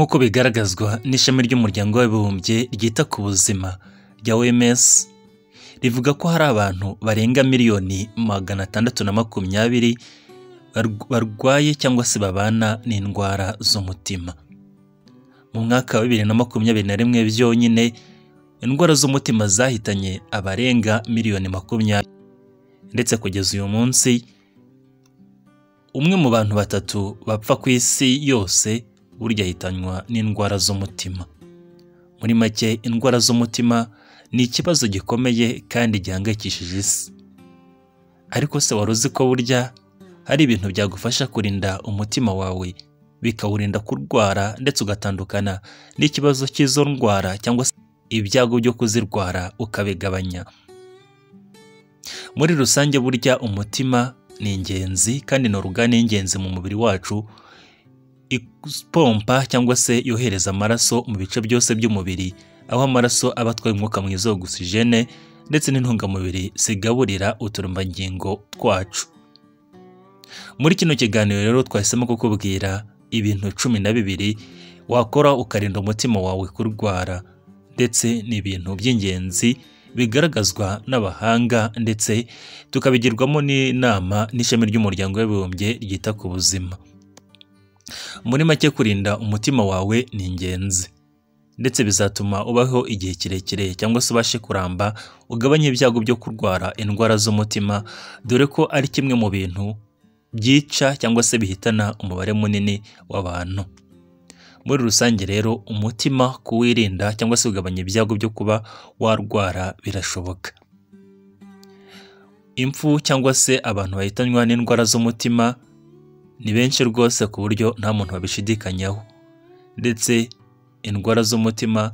Nk'uko bigaragazwa n'ishami ry'umuryango w'abibumbye ryita ku buzima rya OMS, rivuga ko hari abantu barenga 620,000,000 barwaye cyangwa se babana n'indwara z'umutima. Mu mwaka wa 2021 byonyine, indwara z'umutima zahitanye abarenga 20,000,000, ndetse kugeza uyu munsi umwe mu bantu 3 bapfa ku isi yose burya ahitanywa n'indwara z'umutima. Muri make, indwara z'umutima ni ikibazo gikomeye kandi gihangayikishije isi. Ariko se wari uzi ko burya hari ibintu byagufasha kurinda umutima wawe, bikawurinda kurwara ndetse ugatandukana n'ikibazo cy'izo ndwara cyangwa se ibyago byo kuzirwara ukabigabanya? Muri rusange burya umutima ni ingenzi kandi ni orugane y'ingenzi mu mubiri wacu, ipompa cyangwa se yohereza amaraso mu bice byose by'umubiri, aho amaraso aba atwaye umwuka mwiza wa ogisijene ndetse n'intungamubiri zigaburira uturemangingo twacu. Muri kino kiganiro rero twahisemo kukubwira ibintu 12 wakora ukarinda umutima wawe kurwara, ndetse ni ibintu by'ingenzi bigaragazwa n'abahanga ndetse tukabigirwamo n'inama n'ishami ry'umuryango w'abibumbye ryita ku buzima. Muri make, kurinda umutima wawe ni ingenzi ndetse bizatuma ubaho igihe kirekire cyangwa se ubashe kuramba, ugabanye ibyago byo kurwara indwara z'umutima, dore ko ari kimwe mu bintu byica cyangwa se bihitana umubare munini w'abantu. Muri rusange rero, umutima kuwirinda cyangwa se kugabanya ibyago byo kuba warwara birashoboka. Impfu cyangwa se abantu bahitanywa n'indwara z'umutima ni benshi rwose ku buryo nta muntu wabishidikanyaho, ndetse indwara z'umutima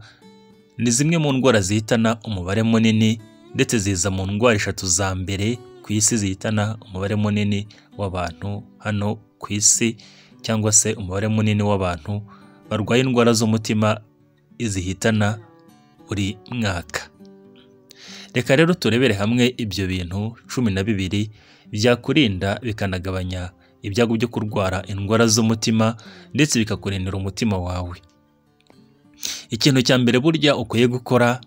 ni zimwe mu ndwara zihitana umubare munini, ndetse ziza mu ndwara 3 za mbere ku isi zihitana umubare munini w'abantu hano ku isi, cyangwa se umubare munini w'abantu barwaye indwara z'umutima zihitana buri mwaka. Reka rero turebere hamwe ibyo bintu 12 byakurinda bikanagabanya ibyago byo kurwara indwara z'umutima ndetse bikakurindira umutima wawe. Ikintu cya mbere burya ukwiye gukora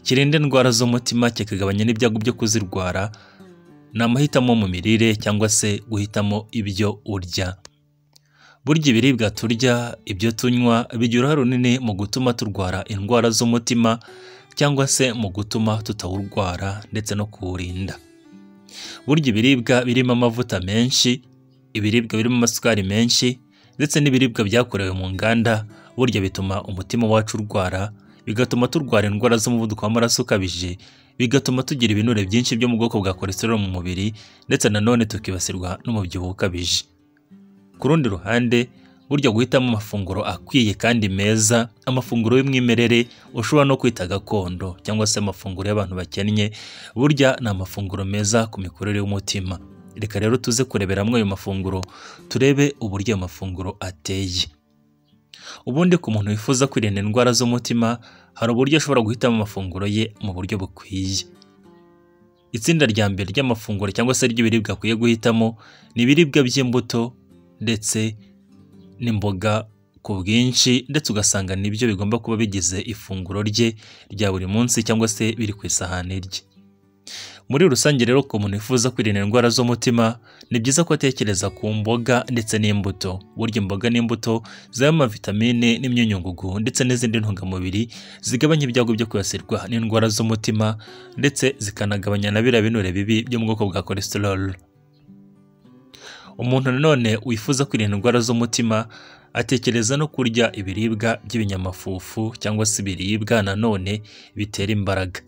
kirinda indwara z'umutima kikagabanya n'ibyago byo kuzirwara ni amahitamo mu mirire cyangwa se guhitamo ibyo urya. Burya ibiribwa turya, ibyo tunywa bigira uruhare runini mu gutuma turwara indwara z'umutima cyangwa se mu gutuma tutawurwara ndetse no kuwurinda. Burya ibiribwa birimo amavuta menshi, ibiribwa birimo amasukari menshi ndetse n'ibiribwa byakorewe mu nganda burya bituma umutima wacu urwara, bigatuma turwara indwara z'umuvuduko w'amaraso ukabije, bigatuma tugira ibinure byinshi byo mu bwoko bwa cholesterol mu mubiri, ndetse nanone tukibasirwa n'umubyibuho ukabije. Ku rundi ruhande, burya guhitamo amafunguro akwiye kandi meza, amafunguro y'umwimerere ushobora no kwita gakondo cyangwa se amafunguro y'abantu bakennye, burya ni amafunguro meza ku mikorere y'umutima. Reka rero tuze kurebera hamwe ayo mafunguro, turebe uburyo ayo mafunguro ateye. Ubundi ku muntu wifuza kwirinda indwara z'umutima, hari uburyo ashobora guhitamo amafunguro ye mu buryo bukwiye. Itsinda rya mbere ry'amafunguro cyangwa se ry'ibiribwa akwiye guhitamo ni ibiribwa by'imbuto ndetse n'imboga ku bwinshi, ndetse ugasanga nibyo bigomba kuba bigize ifunguro rye rya buri munsi cyangwa se biri ku isahani rye. Muri rusange rero, ku muntu wifuza kwirinda indwara z'umutima ni byiza ko atekereza ku mboga ndetse n'imbuto. Burya imboga n'imbuto zibamo amavitamine n'imyunyungugu ndetse n'izindi ntungamubiri zigabanya ibyago byo kwibasirwa n'indwara z'umutima, ndetse zikanagabanya na biriya binure bibi byo mu bwoko bwa cholesterol. Umuntu nanone wifuza kwirinda indwara z'umutima atekereza no kurya ibiribwa by'ibinyamafufu cyangwa se ibiribwa nanone bitera imbaraga.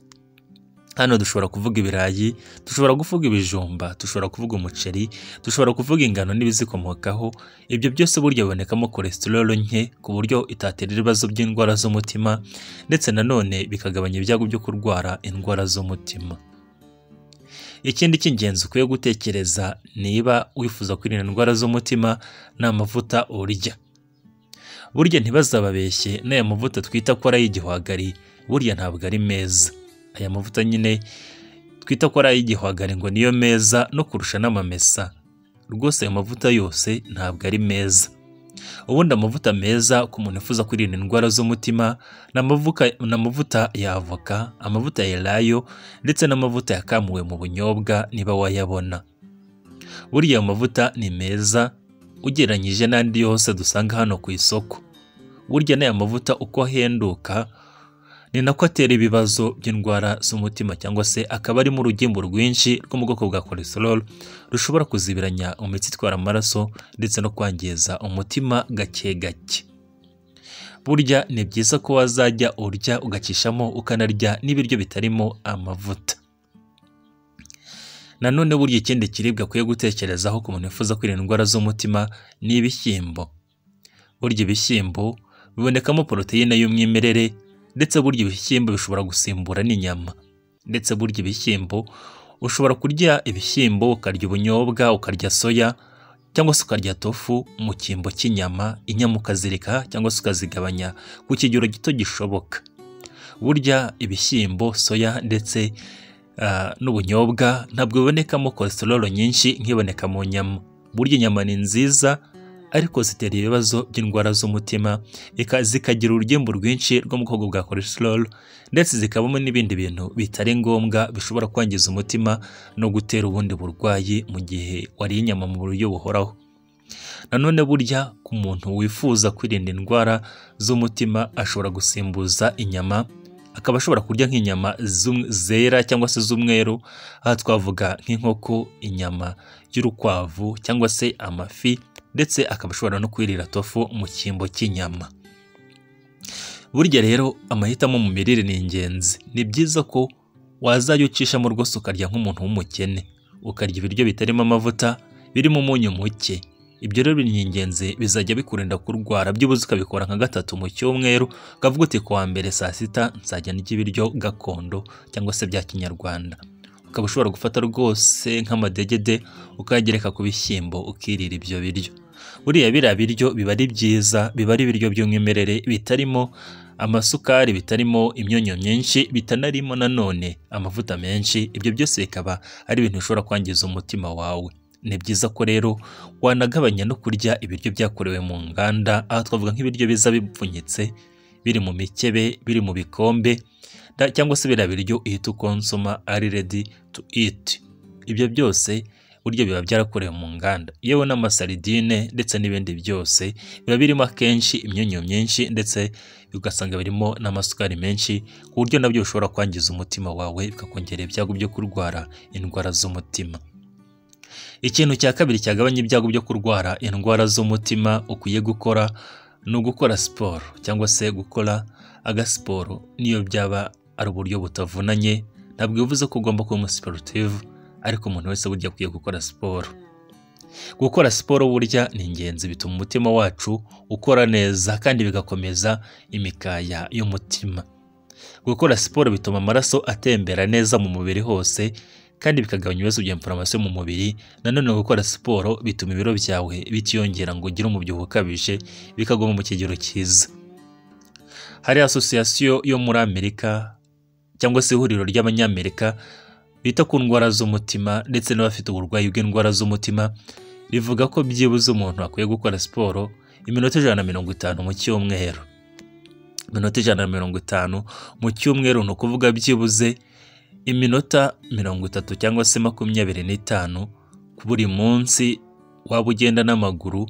Hano dushobora kuvuga ibirayi, dushobora kuvuga ibijumba, dushobora kuvuga umuceri, dushobora kuvuga ingano n'ibizikomokaho. Ibyo byose burya bibonekamo cholesterol nke ku buryo itatera ibibazo by'indwara z'umutima, ndetse nanone bikagabanya ibyago byo kurwara indwara z'umutima. Ikindi cy'ingenzi ukwiye gutekereza niba wifuza kwirinda indwara z'umutima ni amavuta urya. Burya ntibazababeshye, n'aya mavuta twita ko ari ay'igihwagari burya ntabwo ari meza. Aya mavuta nyine twita ko ari ay'igihwagari ngo niyo meza no kurusha n'amamesa, rwose ayo mavuta yose ntabwo ari meza. Ubundi amavuta meza ku muntu wifuza kwirinda indwara z'umutima ni amavuta ya avoka, amavuta ya elayo ndetse n'amavuta yakamuwe mu bunyobwa niba wayabona. Buriya amavuta ni meza ugereranyije n'andi yose dusanga hano ku isoko. Burya n'aya mavuta uko ahenduka ni nako atera ibibazo by'indwara z'umutima, cyangwa se akaba arimo urugimbu rwinshi rwo mu bwoko bwa cholesterol rushobora kuzibiranya imitsi itwara amaraso ndetse no kwangiza umutima gake gake. Burya ni byiza ko wazajya urya ugacishamo ukanarya n'ibiryo bitarimo amavuta. Nanone burya ikindi kiribwa akwiye gutekerezaho ku muntu wifuza kwirinda indwara z'umutima ni ibishyimbo. Burya ibishyimbo bibonekamo poroteyine y'umwimerere, ndetse burya ibishyimbo bishobora gusimbura n'inyama. Ndetse burya ibishyimbo ushobora kurya ibishyimbo, ukarya ubunyobwa, ukarya soya cyangwa se ukarya tofu mu cyimbo cy'inyama, inyama ukazireka cyangwa se ukazigabanya ku kigero gito gishoboka. Burya ibishyimbo, soya ndetse n'ubunyobwa ntabwo bibonekamo cholesterol nyinshi nk'iboneka mu nyama. Burya inyama ni nziza ariko zitera ibibazo by'indwara z'umutima, zikagira urugimbu rwinshi rwo mu bwoko bwa cholesterol, ndetse zikabamo n'ibindi bintu bitari ngombwa bishobora kwangiza umutima no gutera ubundi burwayi mu gihe wariye inyama mu buryo buhoraho. Nanone burya ku muntu wifuza kwirinda indwara z'umutima ashobora gusimbuza inyama, akaba ashobora kurya nk'inyama zera cyangwa se z'umweru, aha twavuga nk'inkoko, inyama y'urukwavu cyangwa se amafi, ndetse akaba ashobora no kwirira tofu mu cyimbo cy'inyama. Burya rero amahitamo mu mirire ni ingenzi. Ni byiza ko wazajya ucishamo rwose ukarya nk'umuntu w'umukene, ukarya ibiryo bitarimo amavuta, birimo umunyu muke. Ibyo rero ni ingenzi, bizajya bikurinda kurwara, byibuze ukabikora nka 3 mu cyumweru, ukavuga uti kuwa mbere saa sita nzajya ndya ibiryo gakondo cyangwa se bya kinyarwanda. Ukaba ushobora gufata rwose nk'amadegede ukayagereka ku bishyimbo ukirira ibyo biryo. Buriya biriya biryo biba ari byiza, biba ari ibiryo by'umwimerere bitarimo amasukari, bitarimo imyunyu myinshi, bitanarimo nanone amavuta menshi. Ibyo byose bikaba ari ibintu bishobora kwangiza umutima wawe. Ni byiza ko rero wanagabanya no kurya ibiryo byakorewe mu nganda, aha twavuga nk'ibiryo biza bipfunyitse, biri mu mikebe, biri mu bikombe, cyangwa se biriya biryo uhita ukonsoma ari ready to eat. Ibyo byose burya biba byarakorewe mu nganda, yewe n'amasaridine ndetse n'ibindi byose biba birimo akenshi imyunyu myinshi, ndetse ugasanga birimo n'amasukari menshi, ku buryo nabyo bishobora kwangiza umutima wawe bikakongera ibyago byo kurwara indwara z'umutima. Ikintu cya kabiri cyagabanya ibyago byo kurwara indwara z'umutima ukwiye gukora ni ugukora siporo cyangwa se gukora agasiporo, niyo byaba ari uburyo butavunanye. Ntabwo bivuze ko ugomba kuba umusiporutifu, ariko umuntu wese burya akwiye gukora siporo. Gukora siporo burya ni ingenzi, bituma umutima wacu ukora neza kandi bigakomeza imikaya y'umutima. Gukora siporo bituma amaraso atembera neza mu mubiri hose kandi bikagabanya ibibazo bya inflammation mu mubiri. Nanone gukora siporo bituma ibiro byawe bitiyongera ngo ugire umubyibuho ukabije, bikaguma mu kigero cyiza. Hari asosiyasiyo yo muri Amerika cyangwa se ihuriro ry'Abanyamerika bita ku ndwara z'umutima ndetse n'abafite uburwayi bw'indwara z'umutima, rivuga ko byibuze umuntu akwiye gukora siporo iminota 150 mu cyumweru. Iminota 150 mu cyumweru ni ukuvuga byibuze iminota 30 cyangwa se 25 buri munsi, waba ugenda n'amaguru,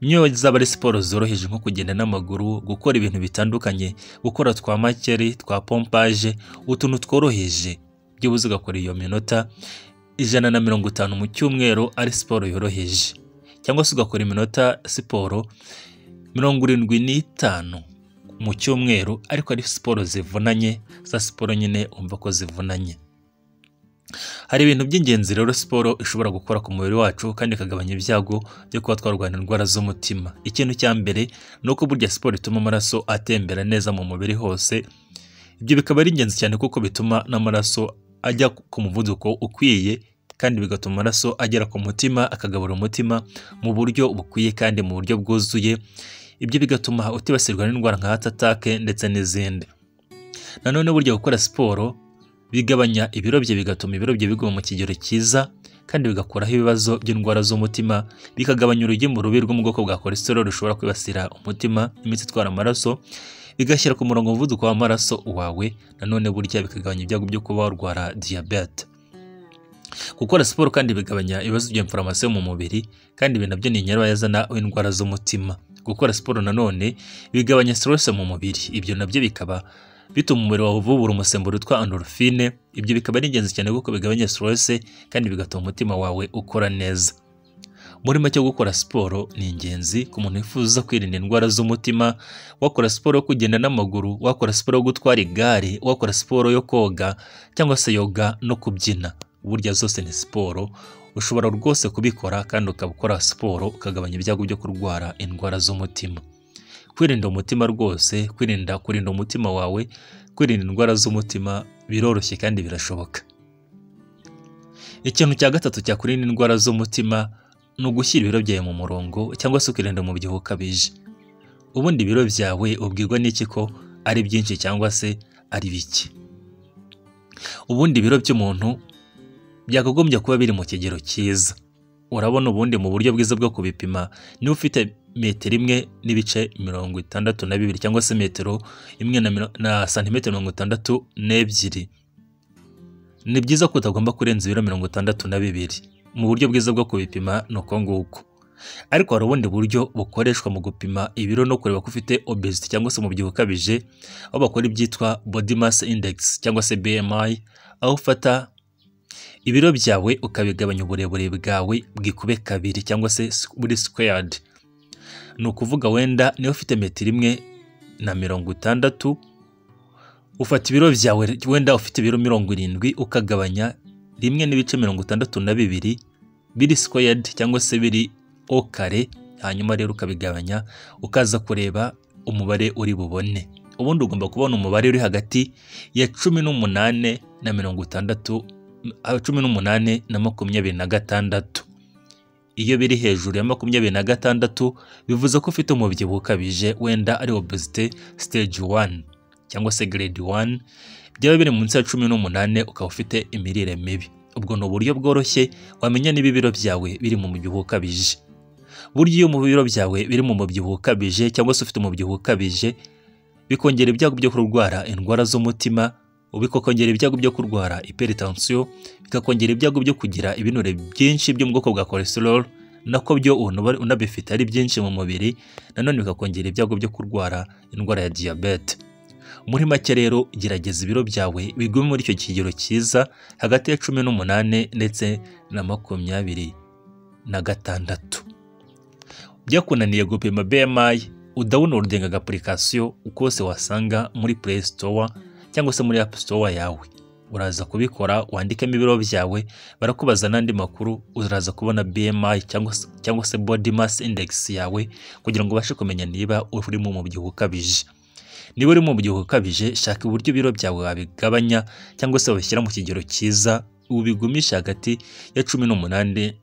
niyo zaba ari siporo zoroheje nko kugenda n'amaguru, gukora ibintu bitandukanye, gukora twa makeri, twa pompaje, utuntu tworoheje, byibuze ugakora iyo minota 150 mu cyumweru ari siporo yoroheje, cyangwa se ugakora iminota siporo 75 mu cyumweru ariko ari siporo zivunanye, za siporo nyine umva ko zivunanye. Hari ibintu by'ingenzi rero siporo ishobora gukora ku mubiri wacu kandi ikagabanya ibyago byo kuba twarwara indwara z'umutima. Ikintu cya mbere ni uko burya siporo ituma amaraso atembera neza mu mubiri hose. Ibyo bikaba ari ingenzi cyane kuko bituma n'amaraso ajya ku muvuduko ukwiye, kandi bigatuma amaraso agera ku mutima, akagabura umutima mu buryo bukwiye kandi mu buryo bwuzuye. Ibyo bigatuma utibasirwa n'indwara nka heart attack ndetse n'izindi. Nanone burya gukora siporo bigabanya ibiro bye, bigatuma ibiro bye biguma mu kigero cyiza, kandi bigakuraho ibibazo by'indwara z'umutima, bikagabanya urugimbu rubi rwo mu bwoko bwa cholesterol rushobora kwibasira umutima, imitsi itwara amaraso, bigashyira ku murongo umuvuduko w'amaraso wawe. Nanone burya bikagabanya ibyago byo kuba warwara diyabete. Gukora siporo kandi bigabanya ibibazo by'inflammation mu mubiri, kandi ibi nabyo ni nyirabayazana w'indwara z'umutima. Gukora siporo nanone bigabanya stress mu mubiri, ibyo nabyo bikaba bituma umubiri wawe uvubura umusemburo witwa endorphine. Ibyo bikaba ari ingenzi cyane kuko bigabanya stress kandi bigatuma umutima wawe ukora neza. Muri make, gukora siporo ni ingenzi ku muntu wifuza kwirinda indwara z'umutima. Wakora siporo yo kugenda n'amaguru, wakora siporo yo gutwara igare, wakora siporo yo koga cyangwa se yoga no kubyina, burya zose ni siporo. Ushobora rwose kubikora kandi ukaba ukora siporo ukagabanya ibyago byo kurwara indwara z'umutima. Kwirinda umutima rwose, kurinda umutima wawe, kwirinda indwara z'umutima biroroshye kandi birashoboka. Ikintu cya gatatu cyakurinda indwara z'umutima ni ugushyira ibiro byawe mu murongo cyangwa se ukirinda umubyibuho ukabije. Ubundi ibiro byawe ubwirwa n'iki ko ari byinshi cyangwa se ari bike? Ubundi ibiro by'umuntu byakagombye kuba biri mu kigero cyiza. Urabona, ubundi mu buryo bwiza bwo kubipima, niba ufite metero 1.62 cyangwa se metero 1 na santimetero 62, ni byiza ko utagomba kurenza ibiro 62. Mu buryo bwiza bwo kubipima ni uko nguko. Ariko hari ubundi buryo bukoreshwa mu gupima ibiro no kureba ko ufite obesity cyangwa se umubyibuho ukabije, aho bakora ibyitwa body mass index cyangwa se BMI, aho ufata ibiro byawe ukabigabanya uburebure bwawe bwikube kabiri cyangwa se buri squared. Ni ukuvuga, wenda niba ufite metero 1.60, ufata ibiro byawe, wenda ufite ibiro 70, ukagabanya 1.62 biri squared cyangwa se biri au carré, hanyuma rero ukabigabanya, ukaza kureba umubare uri bubone. Ubundi ugomba kubona umubare uri hagati ya 18 na 60, 18 na 26. Iyo biri hejuru ya 26, bivuze ko ufite umubyibuho ukabije, wenda ari obesity stage 1 cyangwa se grade 1. Byaba biri munsi ya 18, ukaba ufite imirire mibi. Ubwo ni uburyo bworoshye wamenya niba ibiro byawe biri mu mubyibuho ukabije. Burya iyo mu biro byawe biri mu mubyibuho ukabije cyangwa se ufite umubyibuho ukabije, bikongera ibyago byo kurwara indwara z'umutima, bikongera ibyago byo kurwara hypertension, bikakongera ibyago byo kugira ibinure byinshi byo mu bwoko bwa cholesterol, nako byo unabifite ari byinshi mu mubiri, nanone bikakongera ibyago byo kurwara indwara ya diyabete. Muri make rero, gerageza ibiro byawe bigume muri icyo kigero cyiza, hagati ya 18 ndetse na 26. Byakunaniye gupima BMI, udownloadinga agapplication kose wasanga muri Play Store cyangwa se muri App Store yawe. Uraza kubikora, wandikemo ibiro byawe, barakubaza n'andi makuru, uraza kubona BMI cyangwa se body mass index yawe kugira ngo ubashe kumenya niba uri mu mubyibuho ukabije. Niba uri mu mubyibuho ukabije, shaka uburyo ibiro byawe wabigabanya cyangwa se wabishyira mu kigero cyiza, ubigumisha hagati ya 18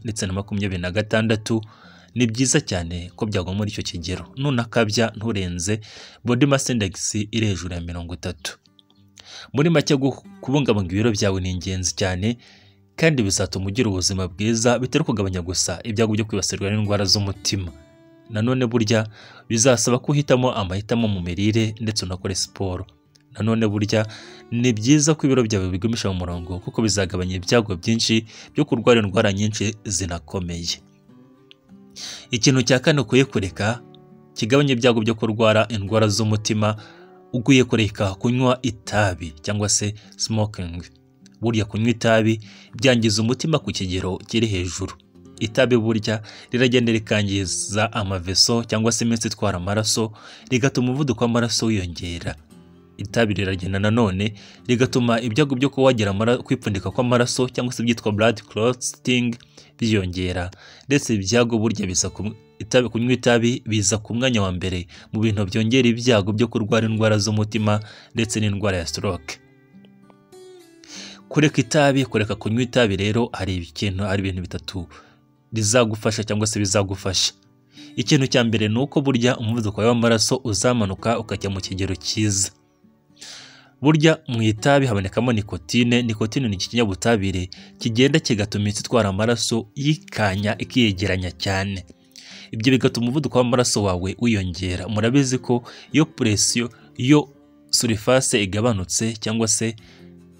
ndetse na 26. Ni byiza cyane ko byagwa muri icyo kigero. Nunakabya nturenze body mass index iri hejuru ya 30. Muri make, kubungabunga ibiro byawe ni ingenzi cyane kandi bizatuma ugira ubuzima bwiza, bitari kugabanya gusa ibyago byo kwibasirwa n'indwara z'umutima. Nanone burya bizasaba ko uhitamo amahitamo mu mirire ndetse unakore siporo. Nanone burya ni byiza ko ibiro byawe bigumisha mu murongo, kuko bizagabanya ibyago byinshi byo kurwara indwara nyinshi zinakomeye. Ikintu cya kane ukwiye kureka kigabanya ibyago byo kurwara indwara z'umutima, ukwiye kureka kunywa itabi cyangwa se smoking. Burya kunywa itabi byangiza umutima ku kigero kiri hejuru. Itabi burya riragenda rikangiza amavessels cyangwa se imitsi itwara amaraso, rigatuma umuvuduko w'amaraso wiyongera. Itabi riragenda nanone rigatuma ibyago byo kuba wagira kwipfundika kw'amaraso cyangwa se ibyitwa blood clotting byiyongera. Ndetse ibyago burya biza ku itabi, kunywa itabi biza ku mwanya wa mbere mu bintu byongera ibyago byo kurwara indwara z'umutima ndetse n'indwara ya stroke. Kureka itabi, kureka kunywa itabi rero, hari ibintu bitatu rizagufasha cyangwa se bizagufasha. Ikintu cya mbere ni uko burya umuvuduko wawe w'amaraso uzamanuka ukajya mu kigero cyiza. Burya mu itabi habonekamo nikotine. Nikotine ni ikinyabutabire kigenda kigatuma imitsi itwara amaraso yikanya, ikiyegeranya cyane. Ibyo bigatuma umuvuduko w'amaraso wawe wiyongera. Murabizi ko iyo pression, iyo surface igabanutse cyangwa se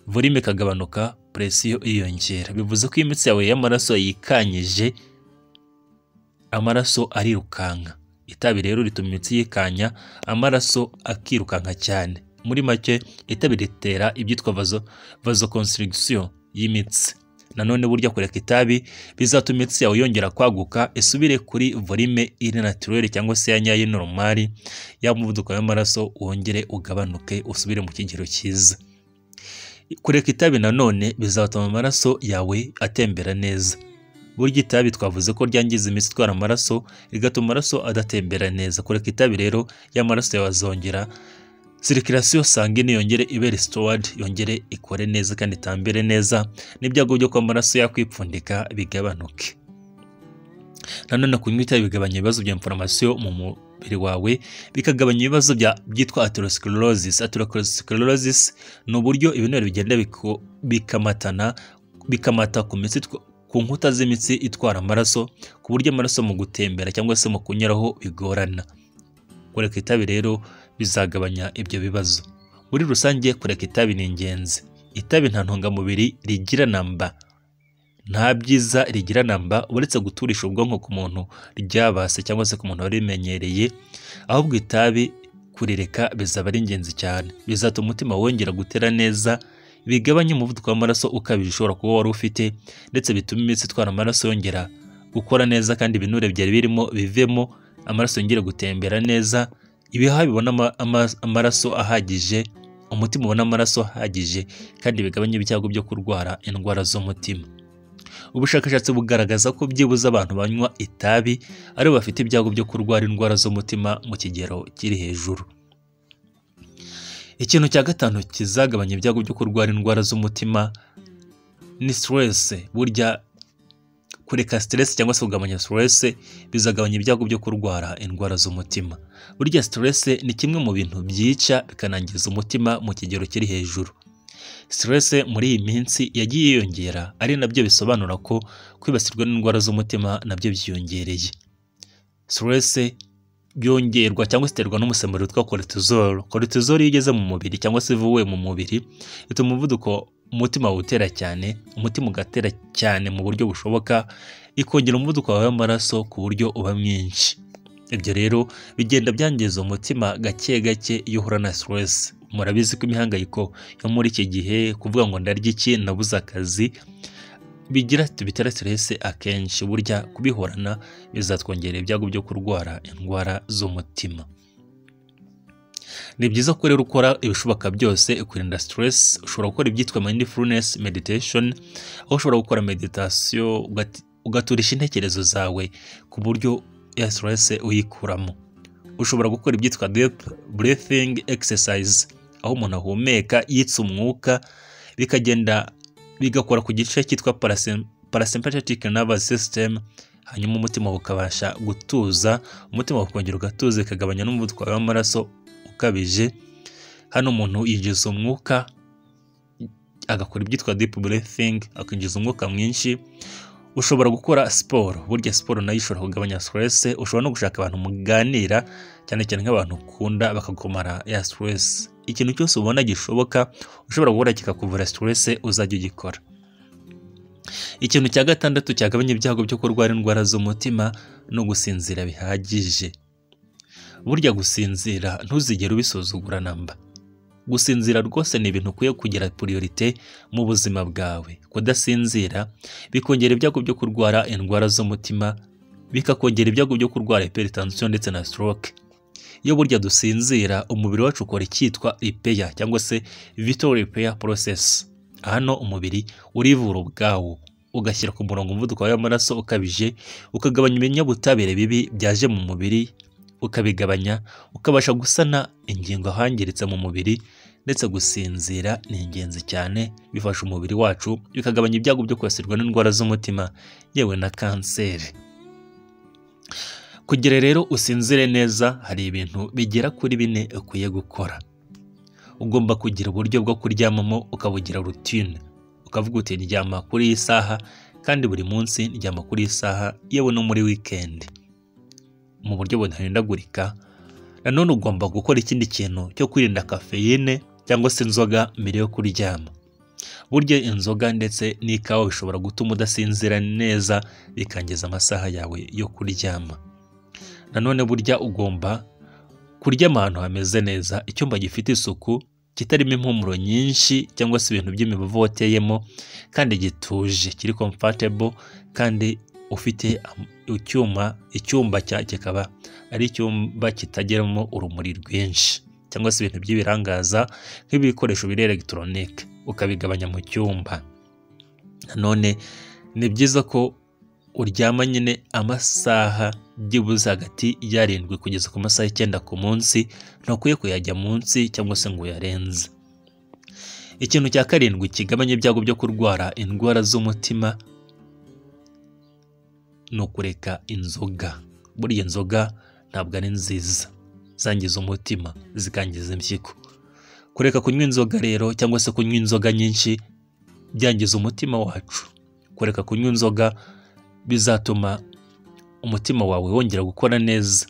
volume ikagabanuka, pression iriyongera. Bivuze ko imitsi yawe y'amaraso yikanyije, amaraso arirukanka. Itabi rero rituma imitsi yikanya, amaraso akirukanka cyane. Muri make, itabi ritera ibyitwa vasoconstriction y'imitsi. Nanone burya kureka itabi bizatuma imitsi yawe yongera kwaguka, isubire kuri volume iri naturelle cyangwa se ya nyayo normal, ya muvuduko w'amaraso wongere ugabanuke, usubire mu kigero cyiza. Kureka itabi nanone bizatuma amaraso yawe atembera neza. Burya itabi twavuze ko ryangiza imitsi itwara amaraso, rigatuma amaraso adatembera neza. Kureka itabi rero, y'amaraso yawe azongera circulation sanguine, yongere ibe restored, yongere ikore neza kandi itambere neza, n'ibyago byo kuba amaraso yakwipfundika bigabanuke. Nanone kunywa itabi bigabanya ibibazo bya inflammation mu mubiri wawe, bikagabanya ibibazo byitwa atherosclerosis. Atherosclerosis ni uburyo ibinure bigenda bikamatana, bikamata ku mitsi, ku nkuta z'imitsi itwara amaraso, ku buryo amaraso mu gutembera cyangwa se mu kunyuraho bigorana. Kureka itabi rero bizagabanya ibyo bibazo. Muri rusange, kureka itabi ni ingenzi. Itabi nta ntungamubiri rigira namba, nta byiza rigira namba, uretse guturisha ubwonko ku muntu ryabase cyangwa se ku muntu warimenyereye. Ahubwo itabi kurireka bizaba ari ingenzi cyane. Bizatuma umutima wongera gutera neza, bigabanye umuvuduko w'amaraso ukabije ushobora kuba wari ufite, ndetse bituma imitsi itwara amaraso yongera gukora neza, kandi ibinure byari birimo bivemo, amaraso yongere gutembera neza, ibihaha bibona amaraso ahagije, umutima ubona amaraso ahagije, kandi bigabanye ibyago byo kurwara indwara z'umutima. Ubushakashatsi bugaragaza ko byibuze abantu banywa itabi aribo bafite ibyago byo kurwara indwara z'umutima mu kigero kiri hejuru. Ikintu cya gatanu kizagabanya ibyago byo kurwara indwara z'umutima ni stress. Burya kureka stress cyangwa se kugabanya stress bizagabanya ibyago byo kurwara indwara z'umutima. Burya stress ni kimwe mu bintu byica bikanangiza umutima mu kigero kiri hejuru. Stress muri iyi minsi yagiye yiyongera, ari nabyo bisobanura ko kwibasirwa n'indwara z'umutima nabyo byiyongereye. Stress yongerwa cyangwa se iterwa n'umusemburo witwa cortisol. Cortisol iyo igeze mu mubiri cyangwa se ivuwe mu mubiri, ituma umuvuduko umutima wawe utera cyane, umutima ugatera cyane mu buryo bushoboka, ikongera umuvuduko wawe w'amaraso ku buryo uba mwinshi. Ibyo rero bigenda byangiza umutima gake gake iyo uhura na stress. Murabizi ko imihangayiko yo muri iki gihe, kuvuga ngo ndarya iki, nabuze akazi, bigira bitera stress akenshi. Burya kubihorana bizatwongerera ibyago byo kurwara indwara z'umutima. Ni byiza ko rero ukora ibishoboka byose ukurinda stress. Ushobora gukora ibyitwa mindfulness meditation, aho ushobora gukora meditation ugaturisha intekerezo zawe ku buryo ya stress uyikuramo. Ushobora gukora ibyitwa deep breathing exercise, aho umuntu ahumeka yitsa umwuka, bikagenda bigakora ku gice cyitwa parasympathetic nervous system, hanyuma umutima ukabasha gutuza, umutima ukongera ugatuza, bikagabanya n'umuvuduko w'amaraso ukabije. Hano umuntu yinjiza umwuka, agakora ibyitwa deep breathing, akinjiza umwuka mwinshi. Ushobora gukora siporo. Burya siporo nayo ishobora kugabanya stress. Ushobora no gushaka abantu muganira, cyane cyane nk'abantu ukunda, bakakumara ya stress. Ikintu cyose ubona gishoboka ushobora gukora kikakuvura stress, uzajya ugikora. Ikintu cya gatandatu cyagabanya ibyago byo kurwara indwara z'umutima no gusinzira bihagije. Burya gusinzira ntuzigere ubisuzugura namba. Gusinzira rwose ni ibintu ukwiye kugira priorité mu buzima bwawe. Kudasinzira bikongera ibyago byo kurwara indwara z'umutima, bikakongera ibyago byo kurwara hypertension ndetse na stroke. Iyo burya dusinzira, umubiri wacu ukora icyitwa repair cyangwa se vital repair process. Hano umubiri urivura ubwawo, ugashyira ku murongo umuvuduko w'amaraso ukabije, ukagabanya ibinyabutabire bibi byaje mu mubiri, ukabigabanya, ukabasha gusana ingingo ahangiritse mu mubiri. Ndetse gusinzira ni ingenzi cyane, bifasha umubiri wacu, bikagabanya ibyago byo kwibasirwa n'indwara z'umutima yewe na kanseri. Kugira rero usinzire neza, hari ibintu bigera kuri bine ukwiye gukora. ugomba kugira uburyo bwo kuryamamo ukabugira routine, ukavuga uti ndyama kuri iyi saha kandi buri munsi ndyama kuri iyi saha, yewe no muri weekend, mu buryo budahindagurika. Nanone ugomba gukora ikindi kintu cyo kwirinda kafeyine cyangwa se inzoga mbere yo kuryama. Burya inzoga ndetse n'ikawa bishobora gutuma udasinzira neza, bikangiza amasaha yawe yo kuryama. Nanone burya ugomba kuryama ahantu hameze neza, icyumba gifite isuku, kitarimo impumuro nyinshi cyangwa se ibintu by'imibavu wateyemo, kandi gituje, kiri comfortable, kandi ufite icyumba kikaba ari icyumba kitageramo urumuri rwinshi cyangwa se ibintu by'ibirangaza nk'ibikoresho biri elegitoronike, ukabigabanya mu cyumba. Nanone ni byiza ko uryama nyine amasaha byibuze hagati y'arindwi kugeza ku masaha 9 ku munsi, ntukwiye kuyajya munsi cyangwa se ngo uyarenze. Ikintu cya karindwi kigabanya ibyago byo kurwara indwara z'umutima ni ukureka inzoga. Burya inzoga ntabwo ari nziza, zangiza umutima, zikangiza impyiko. Kureka kunywa inzoga rero cyangwa se kunywa inzoga nyinshi byangiza umutima wacu. Kureka kunywa inzoga bizatuma umutima wawe wongera gukora neza.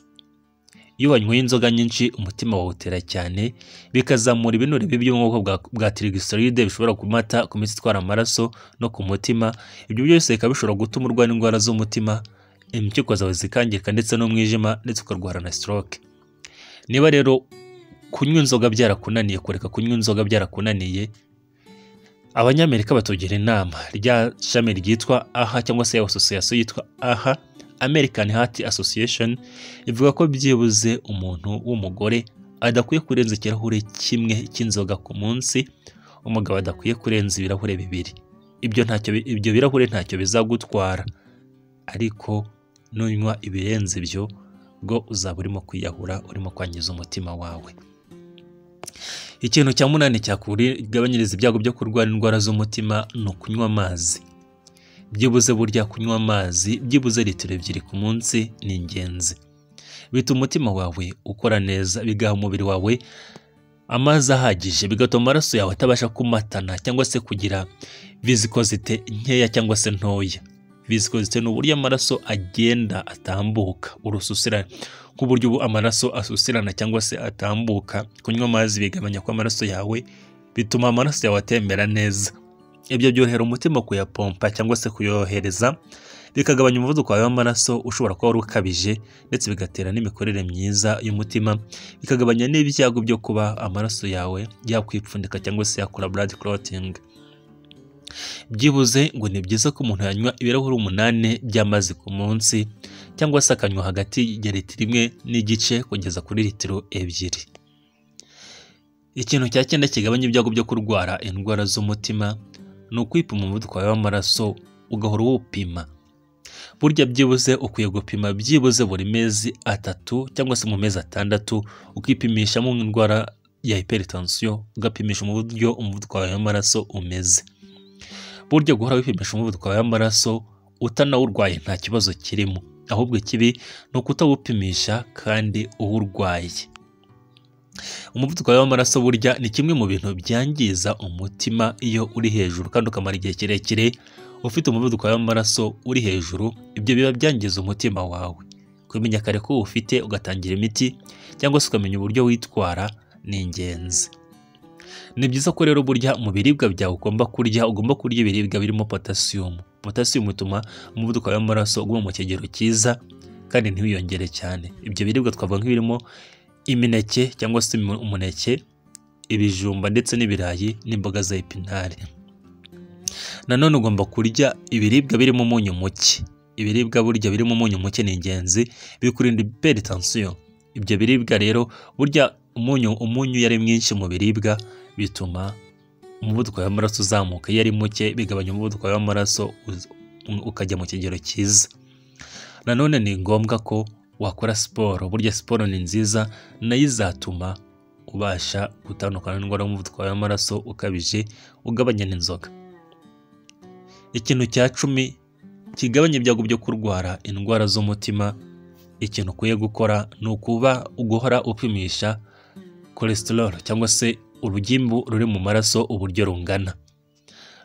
Iyo wanyweye inzoga nyinshi umutima wawe utera cyane, bikazamura ibinure bibi byo mu bwoko bwa triglyceride bishobora kumata ku mitsi itwara amaraso no ku mutima. Ibyo byose bikaba bishobora gutuma urwara indwara z'umutima, impyiko zawe zikangirika ndetse n'umwijima, ndetse ukarwara na stroke. Niba rero kunywa inzoga byarakunaniye, kureka kunywa inzoga byarakunaniye, Abanyamerika batugira inama, rya shami ryitwa AHA cyangwa se association yitwa AHA, American Heart Association, ivuga ko byibuze umuntu w'umugore adakwiye kurenza ikirahure kimwe cy'inzoga ku munsi, umugabo adakwiye kurenza ibirahure 2. Ibyo birahure ntacyo bizagutwara, ariko nunywa ibirenze ibyo bwo uzaba urimo kwiyahura, urimo kwangiza umutima wawe. Ikintu cya munani cyakugabanyiriza ibyago byo kurwara indwara z'umutima ni ukunywa amazi. Byibuze burya kunywa amazi byibuze litiro 2 ku munsi ni ingenzi. Bituma umutima wawe ukora neza, bigaha umubiri wawe amazi ahagije, bigatuma amaraso yawe atabasha kumatana cyangwa se kugira viscosité nkeya cyangwa se ntoya. Viscosité ni uburyo amaraso agenda atambuka, urususirane, nk'uburyo ubu amaraso asusirana cyangwa se atambuka. Kunywa amazi bigabanya ko amaraso yawe, bituma amaraso yawe atembera neza. Ibyo byorohera umutima kuyapompa cyangwa se kuyohereza, bikagabanya umuvuduko wawe w'amaraso ushobora kuba wari ukabije, ndetse bigatera n'imikorere myiza y'umutima, bikagabanya n'ibyago byo kuba amaraso yawe yakwipfundika cyangwa se yakora blood clotting. Byibuze ngo ni byiza ko umuntu yanywa ibirahuri 8 by'amazi ku munsi, cyangwa se akanywa hagati ya litiro 1.5 kugeza kuri litiro 2. Ikintu cya 9 kigabanya ibyago byo kurwara indwara z'umutima ni ukwipima umuvuduko wawe w'amaraso, ugahora uwupima. Burya byibuze ukwiye gupima byibuze buri mezi 3 cyangwa se mu mezi 6, ukipimishamo indwara ya hypertension, ugapimisha uburyo umuvuduko wawe w'amaraso umeze. Burya guhora wipimisha umuvuduko wawe w'amaraso utanawurwaye nta kibazo kirimo, ahubwo ikibi ni ukutawupimisha kandi uwurwaye. Umuvuduko w'amaraso burya ni kimwe mu bintu byangiza umutima iyo uri hejuru kandi ukamara igihe kirekire ufite umuvuduko w'amaraso uri hejuru, ibyo biba byangiza umutima wawe. Kumenya kare ko ufite ugatangira imiti cyangwa se ukamenya uburyo witwara ni ingenzi. Ni byiza ko rero burya mu biribwa byawe ugomba kurya ibiribwa birimo potassium. Potassium ituma umuvuduko w'amaraso uguma mu kigero cyiza kandi ntiwiyongere cyane. Ibyo biribwa twavuga nk'ibirimo imineke cyangwa se umuneke, ibijumba ndetse n'ibirayi n'imboga za epinari. Nanone ugomba kurya ibiribwa birimo umunyu muke. Ibiribwa burya birimo umunyu muke ni ingenzi, bikurinda hypertension. Ibyo biribwa rero burya umunyu yari mwinshi mu biribwa bituma umuvuduko w'amaraso uzamuka, iyo ari muke bigabanya umuvuduko w'amaraso ukajya mu kigero cyiza. Nanone ni ngombwa ko wakora siporo. Burya siporo ni nziza, nayo izatuma ubasha gutandukana n'indwara y'umuvuduko w'amaraso ukabije, ugabanya n'inzoga. Ikintu cya 10 kigabanya ibyago byo kurwara indwara z'umutima, ikintu ukwiye gukora ni ukuba uguhora upimisha cholesterol cyangwa se urugimbu ruri mu maraso uburyo rungana.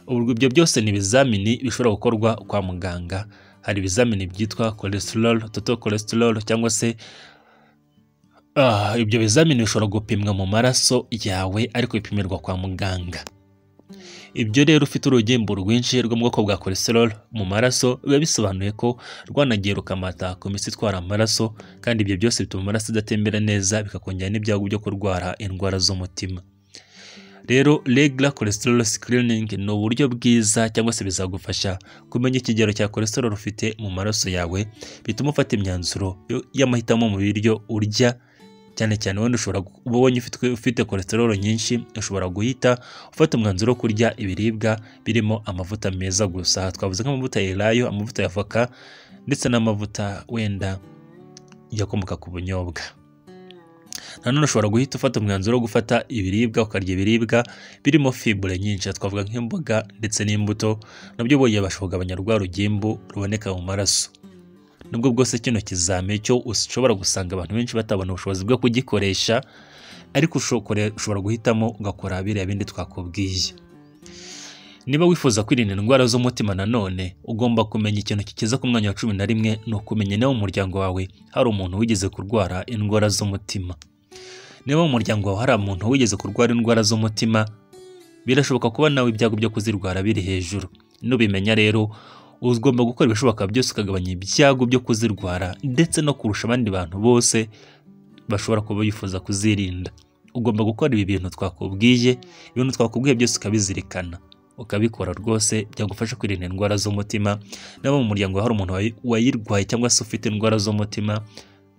Ibyo byose ni ibizamini bishobora gukorwa kwa muganga. Hari ibizamini byitwa cholesterol, total cholesterol, cyangwa se ibyo bizamini bishobora gupimwa mu maraso yawe, ariko bipimirwa kwa muganga. Ibyo rero, ufite urugimbu rwinshi rwo mu bwoko bwa cholesterol mu maraso, biba bisobanuye ko rwanagiye rukamata ku mitsi itwara amaraso, kandi ibyo byose bituma amaraso adatembera neza, bikakongera n'ibyago byo kurwara indwara z'umutima. Rero regular cholesterol screening ni uburyo bwiza, cyangwa se bizagufasha kumenya ikigero cya cholesterol ufite mu maraso yawe, bituma ufata imyanzuro y'amahitamo mu biryo urya. Cyane cyane wenda ushobora uba ubonye ufite cholesterol nyinshi, ushobora guhita ufata umwanzuro wo kurya ibiribwa birimo amavuta meza gusa. Twavuze nk'amavuta ya elayo, amavuta ya avoka, ndetse n'amavuta wenda yakomoka ku bunyobwa. Nanone ushobora guhita ufata umwanzuro wo gufata ibiribwa, ukarya ibiribwa birimo fibre nyinshi. Twavuga nk'imboga ndetse n'imbuto, nabyo bibasha kugabanya rwa rugimbu ruboneka mu maraso. Nubwo bwose kino kizami cyo ushobora gusanga abantu benshi batabona ubushobozi bwo kugikoresha, ariko ushobora guhitamo ugakora biriya bindi twakubwiye. Niba wifuza kwirinda indwara z'umutima, nanone ugomba kumenya ikintu kikiza ku mwanya wa 11, ni ukumenya niba mu muryango wawe hari umuntu wigeze kurwara indwara z'umutima. Niba mu muryango wawe hari umuntu wigeze kurwara indwara z'umutima, birashoboka kuba nawe ibyago byo kuzirwara biri hejuru. Nubimenya rero, ugomba gukora ibishoboka byose ukagabanya ibyago byo kuzirwara, ndetse no kurusha abandi bantu bose bashobora kuba bifuza kuzirinda. Ugomba gukora ibi bintu twakubwiye, ibintu twakubwiye byose ukabizirikana, ukabikora rwose, byagufasha kwirinda indwara z'umutima. Niba mu muryango hari umuntu wayirwaye cyangwa se ufite indwara z'umutima,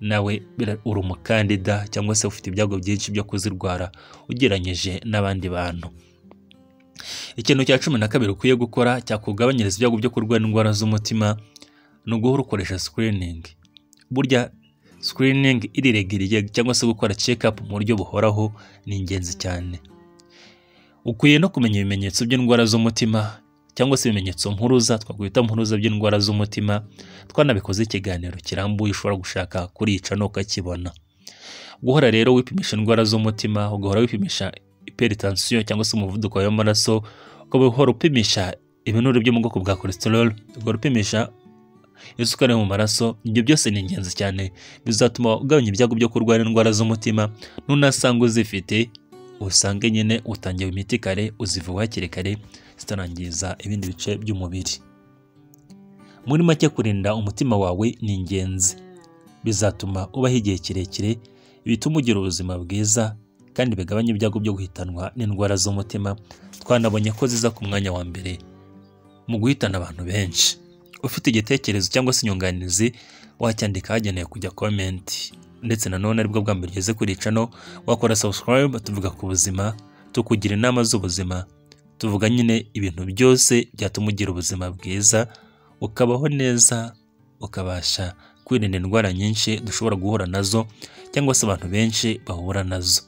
nawe uri umukandida cyangwa se ufite ibyago byinshi byo kuzirwara ugereranyije n'abandi bantu. Ikintu cya 12 ukwiye gukora cyakugabanyiriza ibyago byo kurwara indwara z'umutima ni uguhora ukoresha screening. Burya screening iri régulier, cyangwa se gukora check up mu buryo buhoraho, ni ingenzi cyane. Ukwiye no kumenya ibimenyetso by'indwara z'umutima, cyangwa se ibimenyetso mpuruza, twakwita mpuruza, by'indwara z'umutima. Twanabikoze ikiganiro kirambuye, ushobora gushaka kuri iyi channel ukakibona. Guhora rero wipimisha indwara z'umutima, ugahora wipimisha hypertension cyangwa se umuvuduko w'amaraso, ukaba upimisha ibinure byo mu bwoko bwa cholesterol, ugahora upimisha isukari mu maraso, ibyo byose ni ingenzi cyane, bizatuma ugabanya ibyago byo kurwara indwara z'umutima. Nunasanga uzifite, usange nyine utangiye imiti kare, uzivura hakiri kare zitarangiza ibindi bice by'umubiri. Muri make, kurinda umutima wawe ni ingenzi, bizatuma ubaho igihe kirekire, bituma ugira ubuzima bwiza, kandi bigabanya ibyago byo guhitanwa n'indwara z'umutima. Twanabonye ko ziza ku mwanya wa mbere mu guhitana abantu benshi. Ufite igitekerezo cyangwa se inyunganizi, wacyandika ahagenewe kujya comment. Ndetse nanone aribwo bwa mbere ugeze kuri channel, wakora subscribe. Tuvuga ku buzima, tukugira inama z'ubuzima, tuvuga nyine ibintu byose byatuma ugira ubuzima bwiza, ukabaho neza, ukabasha kwirinda indwara nyinshi dushobora guhura nazo cyangwa se abantu benshi bahura nazo.